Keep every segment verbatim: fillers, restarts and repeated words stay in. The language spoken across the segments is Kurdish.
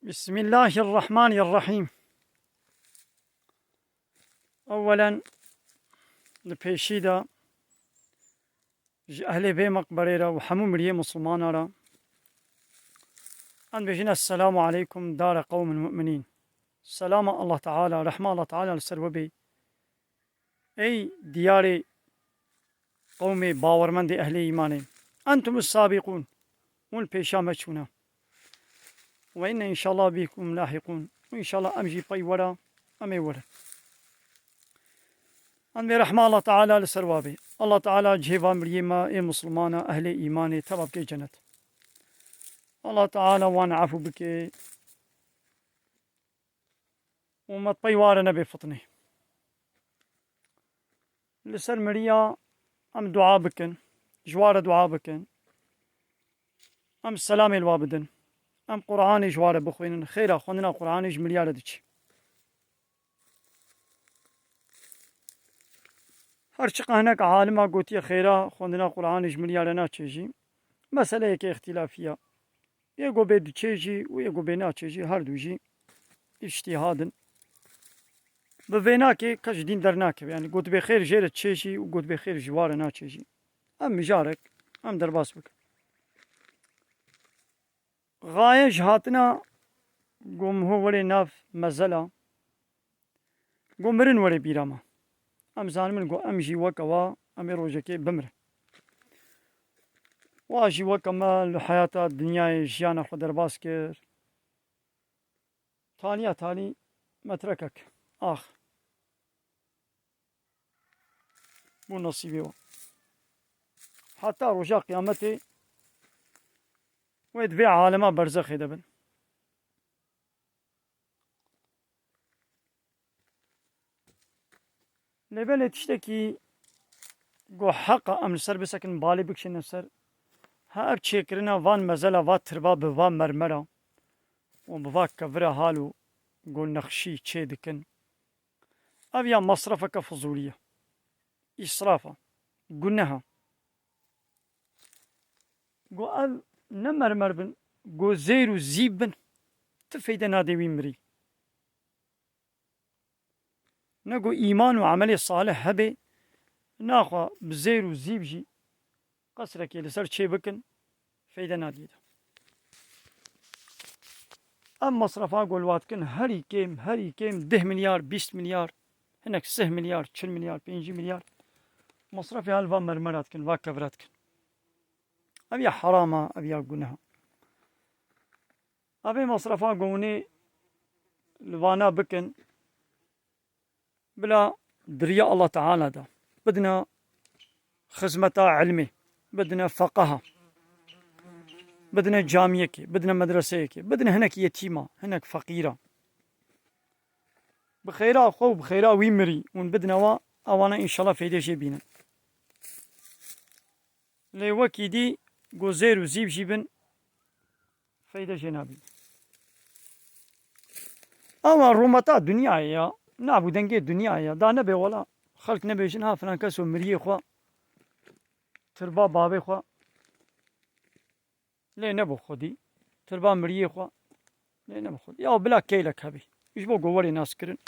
Bismillahirrahmanirrahîm. Ewwelen, li pêşî de ji ehlê vê meqberê re û hemû miriyê misilmana re em dibêjin, Esselamu aleykum dare qewmin mu'minîn. Selama Allah Teala, rehma Allah Teala li ser we bê. Ey diyarê qewmê bawermendê ehlê îmanê. Entum es-sabîqûn. Hûn li pêşa me çûne. Ve inne înşallah bîkum lâhiqûn. Û înşallah em jî pey we re, em ê werin. Em vê rehma Allah Teala li ser wa bê. Allah Teala cihê va miriyê me, ê misilmana, ehlê îmanê, teva bike cenet. Allah Teala wan efû bike. Û me pey wa re nebe fitnê. Li ser miriya em dua bikin, ji wa re dua bikin. Em selamê li wa bidin. Em Quranê ji wa re bixwînin. Xêra xwendina Quranê ji miriya re diçe. Her çiqa hinek alima gotiye xêra xwendina Quranê ji miriya re naçe jî, meseleyeke îxtîlafî ye. Yê ku bê diçe jî û yê ku bê naçe jî, her du jî îctîhad in. Bi vênakê kes ji dîn dernakeve. Yanî got bê xêr jê re diçe jî û got bê xêr ji wa re naçe jî. Em mijarek, em derbas bikin. Xaye ji hatina ku miho were nav mezela, ku mirin were bîra me. Em zanibin ku em jî weke wa, em ê rojekê bimirin. Wa jî weke me li heyata dinyayê jiyana xwe derbas kir. Taniya tanî metrekek ax bû nesîbê wan. Heta roja qiyametê wê di vê alema berzexê de bin. Lê belê tiştekî ku heqa em li ser bisekin, balê bikişînin ser, ha ev çêkirina van mezela, va tirba bi va mermera û bi va kevira hal û ku nexşî çê dikin, ev ya masrafeke fizûlî ye, îsraf e, guneh e. Ku ev ne mermer bin, ku zêr û zîb bin, ti feyde nade wî mirî. Ne ku îman û emelê salih hebe, naxwe bi zêr û zîb jî qesrekê li ser çê bikin, feyde nadî de. Ev masrefa ku li wa dikin, herî kêm, herî kêm deh milyar, bîst milyar, hinek sih milyar, çil milyar, pêncî milyar masrefê hal va mermera dikin, va kevira dikin. Ev ya heram e, ev ya guneh e. Ev ê masrefa ku hûnê li vana bikin, bila di riya Allah Teala de bidine xizmeta ilmê, bidine feqeha, bidine camiyekê, bidine medreseyekê, bidine hinek yetîma, hinek feqîra. Bi xêra xwe û bi xêra wî mirî hûn bidine wa, ewana înşallah feyde jê bînin. Lê wekî dî ku zêr û zîv jî bin, feyde jê nabînin. Ama rûmeta dinyayê ya, nav û dengê dinyayê ya, da nebe wela xelk nebêjin, ha filan keso miriyê xwe, tirba bavê xwe lê nebû xwedî, tirba miriyê xwe lê nebû xwedî. Ya bila keylek hebî, ji bo ku werê naskirin,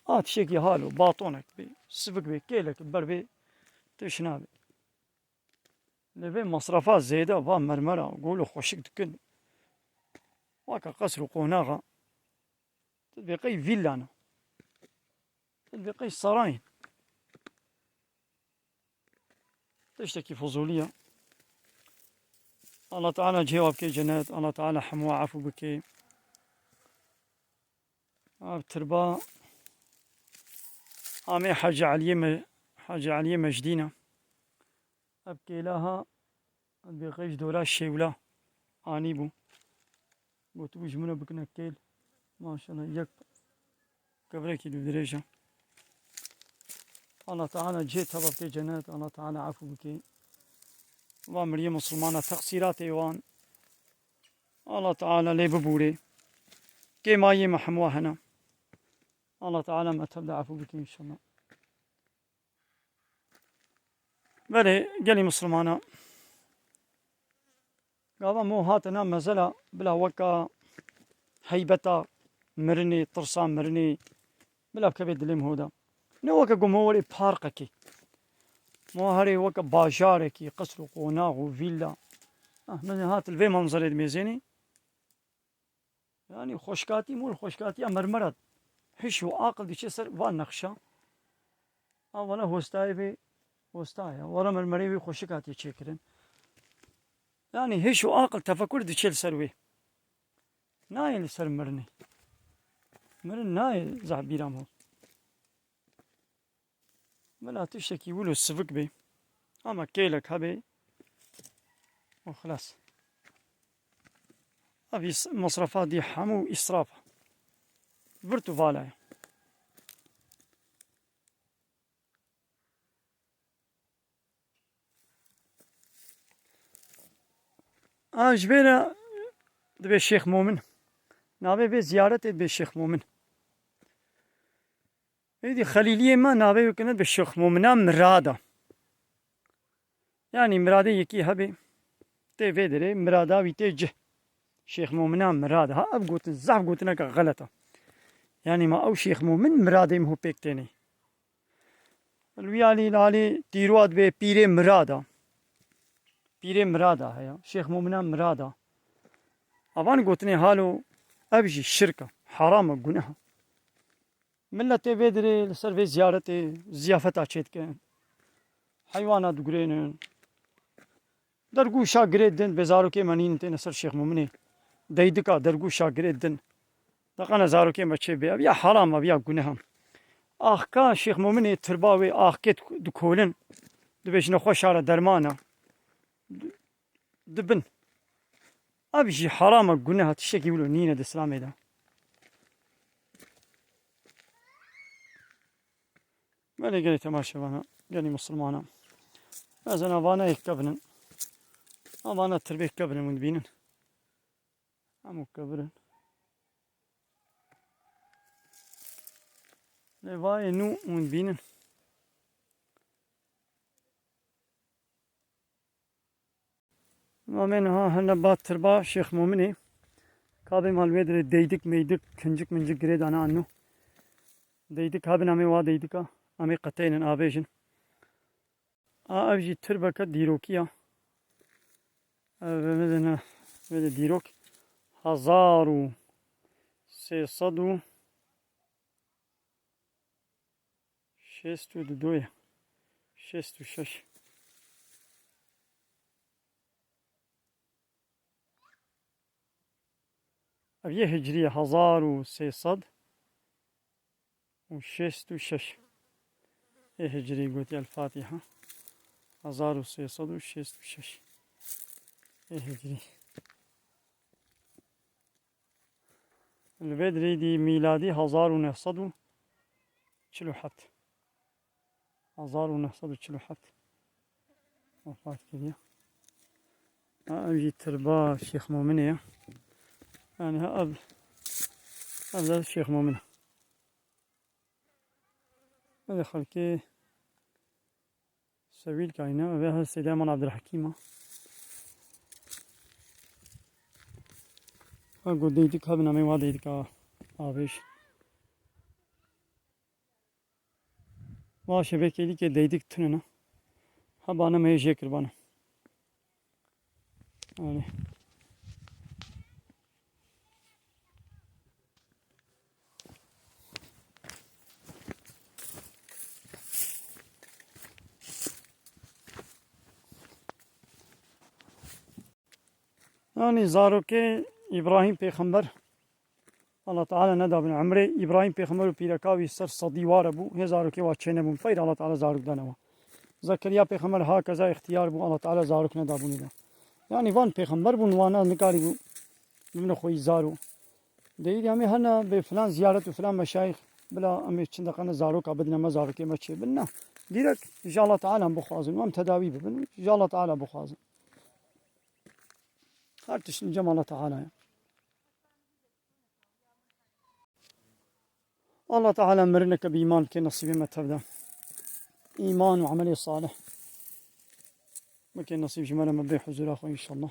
a tiştekî halo, batonek bê, sivik bê, keylek ber bê, tişt nabê. Lê vê masrefa zêde va mermera, golo xweşik dikin. Weke qesr û qonaxa. Tu dibê qey vîlla ne. Tu dibê qey sarayên. Tiştekî fizûlî ye. Allah Teala cihê wa bike cenet, Allah Teala hemû efû bike. Ev tirba amê Hacî Eliyê Me-, Hacî Eliyê Mecdî ne. Ev kêla ha, ev bêxê ji dora Şêwla anîbû. Gotibû ji min re bikine kêl. Maşallah, yek kevirekî dûdirêj e. Allah Teala cihê teva bike cenet, Allah Teala efû bike. Va miriyê misilmana, teqsîratê wan Allah Teala lê bibûrê. Kêmayê me hemû hene. Allah Teala me tev de efû bike înşallah. Belê gelî misilmana. Gava mo hatine mezela bila weka heybeta mirinê, tirsa mirinê, bila bikeve dilê min ho de. Ne weke ku ma werê parkekê. Ma herê weke bajarekî, qesr û qonax û vîlla. Ah, min hat li vê manzerê dimêzênê. Yanî xweşkatî, mû li xweşkatiya mermera. Hiş û aqil diçe ser van nexşa. A wala hostayê vê hosta ye. Wala mermerê wê xweşik hatiye çêkirin. Yanî hiş û aqil tefekur diçe li ser wê. Nayê li ser mirinê. Mirin nayê zehbîra min. Bila tiştekî wilo sivik bê. Ama kêlek hebê. Û xilas. Ev îs-, masrafa dî hemû îsraf e. Virt û vala ye. A ji vê re dibê Şêx Momin. Navê vê ziyaretê dibê Şêx Momin. Êdî Xelîliyê me navê wê kine dibê Şêx Momina Mirada. Yanî miradê yekî hebê, tê vê derê, mirada wî tê cih. Şêx Momina Mirada. Ha, ev gotin, zehf gotineke xelet e. Yanî ma ew Şêx Momin miradê min ho pêk tênê. Li wî alî, li alî tîroa dibê pîrê Mirada. Pîrê Mirada heye. Şêx Momina Mirada. Avan gotinê halo ev jî şirk e, heram e, guneh e. Miletê vê dirê li ser vê ziyaretê ziyafeta çêdikin. Heywana digurênin. Dergûşa girê din, vê zarokê me nînin têne ser Şêx Mominê. Deydika dergûşa girê din. Deqana zarokê me çê bê. Ev ya heram, ev ya guneh e. Axka Şêx Mominê tirba wê axkê dikolin. Dibêjine xwe şare dermana. Dibin. Ev jî heram e, guneh e, tiştekî wilo nîne di Îslamê de. Belê gelê temaşevana, gelê misilmana. Ez ena vana yek kevin in. Ama vana tirbê kevin in, hûn dibînin. Hemû kevir in. Lê vayê nû hûn dibînin. Ma me niha hene ba tirba Şêx Mominê. Kabê mal wê dirê deydik meydik, kincik mincik girê dane anno. Deydik ha bin, em ê wa deydika, em ê qeteynin avêjin. A ev jî tirbeke dîrokî ya. Ev vê de ne, vê de dîrok. Hezar û sê sed û şêst û du ye. Şêst û şeş. Ev yê hicriye, hezar û sê sed û şêst û şeş. Ê hicriyê gotiye El Fatiha. Hezar û sê sed û şêst û şeş. Ê hicriyê. Li vê dirêdî mîladî hezar û neh sed û çil û heft. Hezar û neh sed û çil û heft wefat kiriye. Ha, ev jî tirba Şêx Mominê ye. Yani ha ev, ev de Şêx Momin e. Ev de xelkê Sewîl kayne, ev her Seydê Eman Abdulhekîm e. Ha, got deydik, ha, bi namê wa deydik, a, avêj. Va şevekê dîkê deydik tune ne. Ha, bana me jê kir bana. Yani. Yanî zarokê Îbrahîm Pêxember, Allah Teala nedabin emrê Îbrahîm Pêxember û pîreka wî ser sedî ware bû, hê zarokê wa çênebûn, peyre Allah Teala zarok dane wa. Zekeriya Pêxember hakeza îxtiyar bû, Allah Teala zarok nedabûnê de. Yanî van pêxember bûn, wana nikarîbû bibine xweyî zaro. Deyî em ê hene bê filan ziyaret û filan meşayîx, bila em ê çindeqane zaroka bidine me, zarokê me çêbin. Na. Dîrek ji Allah Teala bixwazin, em tedawî bibin, ji Allah Teala bixwazin. Her tişt li cem Allah Teala ye. Allah Teala mirineke bi îman bike nesîbê me tevde. Îman û emelê salih bike nesîb ji me re, me bê huzura xwe înşallah.